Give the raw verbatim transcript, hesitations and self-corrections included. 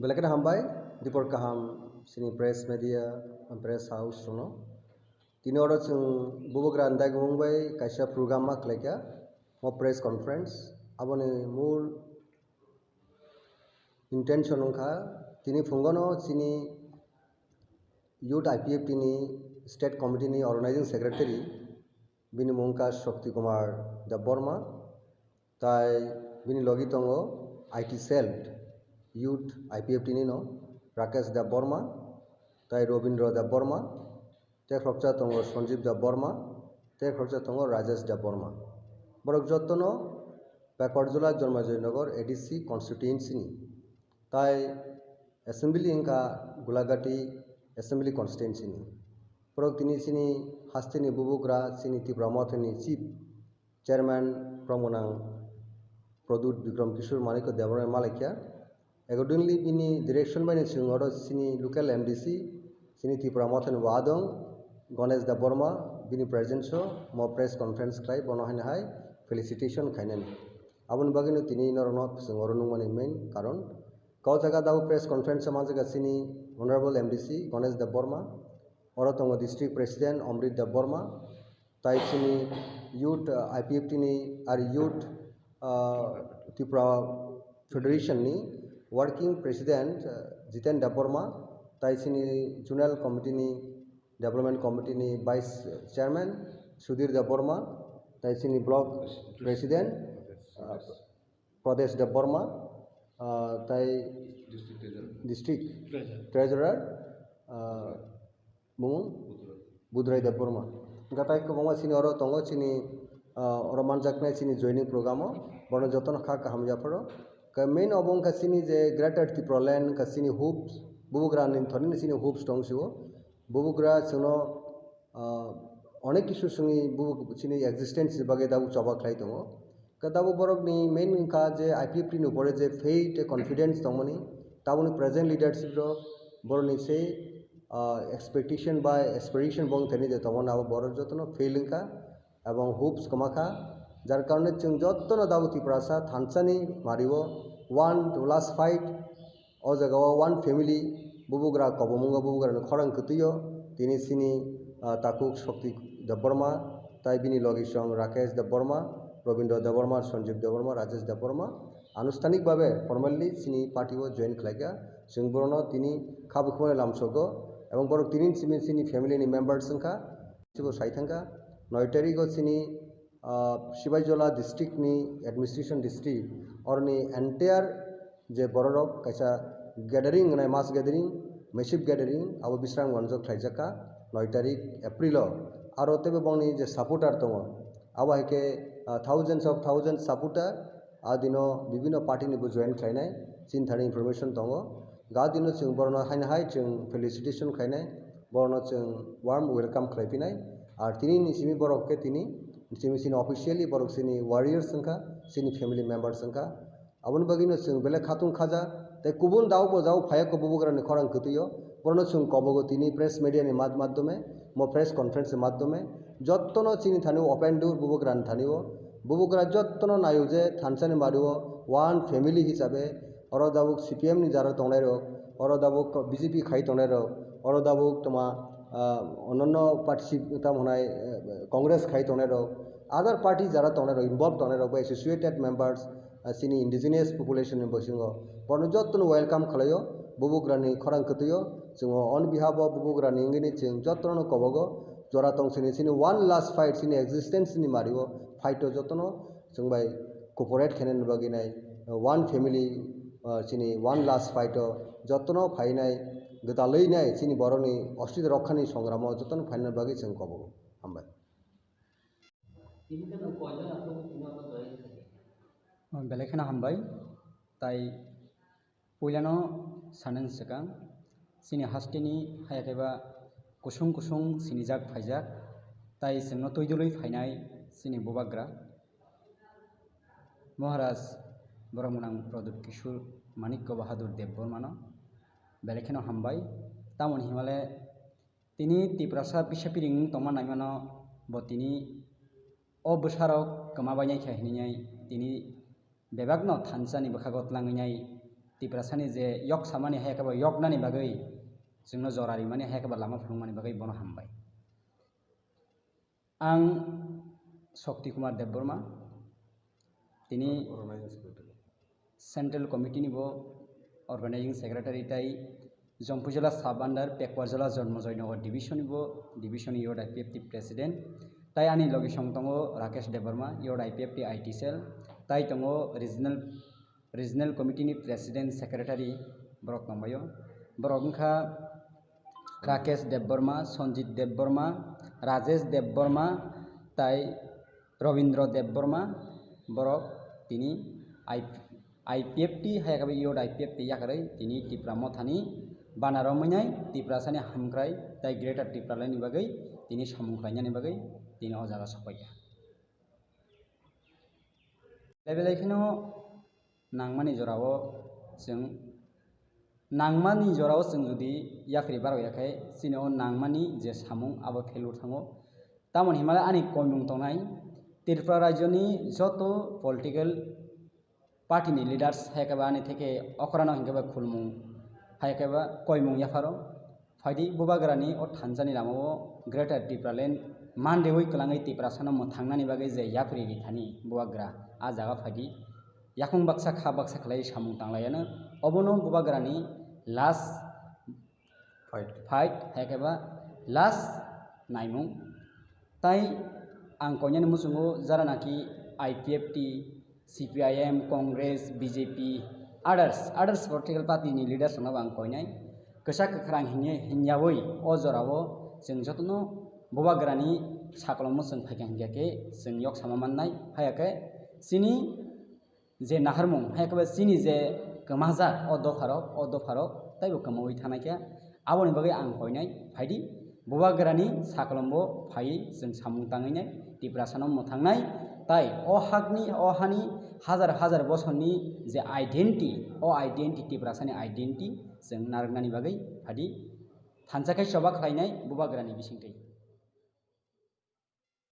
Belai kheno hambai, dipor kaham chini press media, press house rokno. Tini oro chwng bubagra ni dagimung bai kaisa program ma khlaikha, o press conference. Aboni mul intention wngkha, tini phungono chini Youth I P F T ni State Committee ni Organizing Secretary, bini mung wngkha Shakti Kumar Debbarma, tai bini logi tongo I T Cell Youth I P F T ni no Rakesh Debbarma, tai Robindra Debbarma, tei khoroksa tongo Sanjeev Debbarma, tei khoroksa tongo Rajesh Debbarma. Borok jotono Pakarjula Janmajoi Nagar A D C constituency ni, tai assembly wngkha Gulagati assembly constituency ni. Borok tini chini hasteni bubagra chini Tipra Mothani chief chairman Bromgonang Pradyut Bikram Kishore Manikya Debbarma malaikha. Accordingly, bini direction bai chwng oro chini local M D C, chini Tipra Mothani wadong Ganesh Debbarma, bini presence o mo press conference khlai, bono haino hai felicitation khainani. Aboni bagwino tini norokno chwng oro nungmani main karon. Kau jaga dao press conference o manjaga chini Honorable M D C Ganesh Debbarma, oro tongo District President Amrit Debbarma, tai chini youth, uh, I P F T ni ar youth, uh, Tripura Federation ni working president, uh, Jiten Debbarma, tai chini zonal committee ni development committee ni vice chairman Sudhir Debbarma, tai chini block president, uh, Pradesh Debbarma, uh, tai district treasurer, uh, bumung Budrai Debbarma. Hwnkha tai kwbangma chini oro tongo, chini, ah, oro manjaknai chini joining program o, bono jotono kha kaham yapharo. Khe main obo wngkha chini je Greater Tipraland wngkha chini hopes, bubagra ni thani chini hopes tong sio. Bubagra chwngno, ah, onek kisu swngwi bubuk chini existence ni bagwi tabuk choba khlai tongo. Khe tabuk borokni main wngkha je I P F T ni upore je faith tei confidence tongmani, tabukni present leadership rok borokni se, ah, expectation bai aspiration bo wng thani de tongmani, abo borok jotono fail wngkha ebong hopes kwma kha, jar karone chwng jotono tabuk Tiprasa thansani mario one to last fight. O jaga o one family, bubagra kobomungo, bubagrani khorang kwtwio tini chini, ah, takhuk Shakti Debbarma, tai bini logisong Rakesh Debbarma, Robindra Debbarma, Sanjeev Debbarma, Rajesh Debbarma, anushtanik babe formally chini party o join khlaikha. Chwng borokno tini kha bukhumani lamsogo, ebong borok tini chini, chini family ni members wngkha, chibo sai thangkha. Noi tarikh o chini ah, Sibaijola district ni administration district, oroni entire je bororok kaisa gathering wngnai, mass gathering, massive gathering, abo Bisramganj o khlaijak kha noi tarik April o. Aro teibo bongni je supporter tongo, abo hai khe, ah, thousands of thousands supporter, a dino bibhinno party ni bo join khlainai, chini thani information tongo. Ga dino chwng borokno haino hai chwng felicitation khainai, borokno chwng warm welcome khlai phinai. Ar tini ni simi borok khe tini simi chini officially borok chini warriors wngkha, chini family members wngkha. Aboni bagwino chwng belai khatung khaja, tei kubun daok bo jago phaiya kho bubagrani khorang kwtwio, borokno chwng kobogo tini press media ni mad-, madhyome, mo press conference ni madhyome, jottono chini thani open door bubagrani thani o, bubagra jottono naio je thansani mario one family hisabe, oro dabuk C P M ni jara tongnai rok, oro dabuk B J P khai tongnai rok, oro dabuk toma, ah, ononno party tamo hwnai, eh, Congress khai tongnai rok, other party jara tongnai rok, involved tongnai rok bai associated members, ah, chini indigenous population ni bisingo borokno jottono welcome khlaio, bubagrani khorang kwtwio, chwng on behalf of bubagrani wngwi chwng jottono kobogo, jora tong sini chini one last fight chini existence ni mario fight o jottono chwng bai cooperate khainani bagwi nai, one family, ah, chini one last fight o jotono phainai, gwdalwi nai chini borokni ostitw rokhani songramo jotono phainani bagwi chwng kobogo. Hambai. Belai kheno hambai. Tai puilano sanani swkang, chini hasteni haya khe ba kusung kusung sinijak phaijak, tai chwngno twi dului phainai chini bubagra Maharaj Boromgwnang Pradyut Kishore Manikya Bahadur Debbarmano belai kheno hambai. Tamoni himale tini Tiprasa bisa piring tongma naimano bo tini o bwsarok kwma bainai kha hinwi tini bebakno thansa ni bwkhago tlangwi nai Tiprasani je yok samani hai khe bo yoknani bagwi chwngno jora rimani hai khe bo lama phunukmani bagwi bono hambai. Ang Shakti Kumar Debbarma, tini Organizing Secretary. Central Committee ni bo Organizing Secretary tai Jompuijala Sub Under Pekwarjala Jonmojoynagar Division ni bo Division ni Youth I P F T President, tai ani logi song tongo Rakesh Debbarma, Youth I P F T I T Cell, tai tongo Regional Regional Committee ni President Secretary borok tongbaio. Borok wngkha Rakesh Debbarma, Sanjit Debbarma, Rajesh Debbarma, tai Robindra Debbarma. Borok tini I P F T hai khe Youth I P F T yakarwi tini Tipra Mothani bana romwi nai Tiprasani hamkrai tai Greater Tipraland ni bagwi tini samung khlainani bagwi tini o jaga sokphaikha. Belai belai kheno nangmani jorao chwng, nangmani jorao chwng jodi yapri barok ya khe, chini o nangmani je samung abo failure thango. Tamoni hinmale ani koimung tongnai, Tripura rajyoni joto political party ni leaders hai khe ba ani theke okrano hinkhe ba khulmung hai khe ba koimung yapharo. Phaidi Bubagrani o thansani lamao Greater Tipraland mandeui kwlangwi Tiprasano mwthangnani bagwi je yapri rithani Bubagra a jaga phaidi. Yakung baksa kha baksa khlai samung tanglaiano. Obono Bubagrani last fight, fight hai khe ba last naimung. Tai ang koinani muchungo jara naki I P F T, C P I M, Congress, B J P, others, others political party ni leaders rokno bo ang koinai. Kwchak kwkhrang hinya-, hinyaui o jorao chwng jotono Bubagrani sakolomno chwng phaikha hinkhe khe chwng yok sama mannai. Haiya khe chini je naharmung, hai khe chini je kwmajak o dopharok, o dopharok taibo kwmaui thanai khe. Aboni bagwi ang koinai, phaidi Bubagrani sakolombo phaiwi chwng samung tangwi nai, Tiprasano mwthangnai, tai o hakni, o hani hajar hajar bosorni je identity, o identity, Tiprasani identity chwng narwknani bagwi phaidi thansa khe choba khlainai Bubagrani bisingtwi.